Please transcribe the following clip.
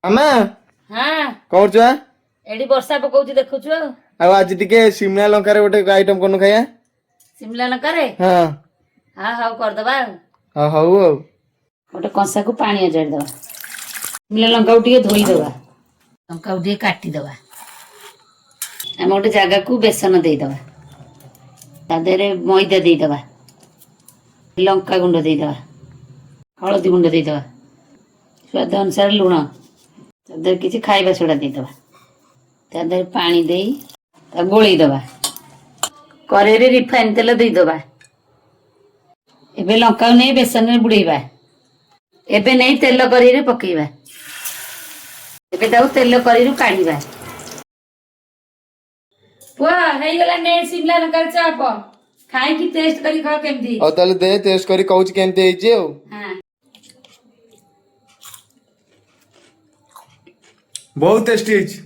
ମାମା। ହଁ। କଣ କରୁଛୁ ଆ? ଏଠି ବର୍ଷା ପକଉଛି, ଦେଖୁଛୁ ଆଉ। ଆଉ ଆଜି ଟିକେ ସିମଲା ଲଙ୍କାରେ ଗୋଟେ ଆଇଟମ କରୁନୁ ଖାଇବା। ସିମଲା ଲଙ୍କାରେ? ହଁ। ହଁ, ହଉ, କରିଦବା ଆଉ। ହଁ, ହଉ ଆଉ। ଗୋଟେ କଂସାକୁ ପାଣି ଅଜାଡ଼ି ଦବା। ସିମଲା ଲଙ୍କାକୁ ଟିକେ ଧୋଇଦବା। ଲଙ୍କାକୁ ଟିକେ କାଟିଦବା। ଆମେ ଗୋଟେ ଜାଗାକୁ ବେସନ ଦେଇଦବା, ତା ଦେହରେ ମଇଦା ଦେଇଦବା, ଲଙ୍କା ଗୁଣ୍ଡ ଦେଇଦବା, ହଳଦୀ ଗୁଣ୍ଡ ଦେଇଦବା, ସ୍ୱାଦ ଅନୁସାରେ ଲୁଣ, ତା ଦେହରେ କିଛି ଖାଇବା ସୋଡ଼ା ଦେଇଦବା। ତା ଦେହରେ ପାଣି ଦେଇ ତାକୁ ଗୋଳେଇ ଦବା। କରେଇରେ ରିଫାଇନ ତେଲ ଦେଇଦବା। ଏବେ ଲଙ୍କାକୁ ନେଇ ବେସନରେ ବୁଡେଇବା। ଏବେ ନେଇ ତେଲ କରେଇରେ ପକେଇବା। ଏବେ ତାକୁ ତେଲ କରେଇରୁ କାଢିବା। ପୁଅ, ହେଇଗଲା, ନେ ସିମଲା ଲଙ୍କାର ଚପ। ଖାଇକି ଟେଷ୍ଟ କରି ଖାଅ କେମିତି। ହଉ ତାହେଲେ ଦେ, ଟେଷ୍ଟ କରି କହୁଛି କେମିତି ହେଇଛି ଆଉ। ହଁ। ବହୁତ ଟେଷ୍ଟି ହେଇଛି।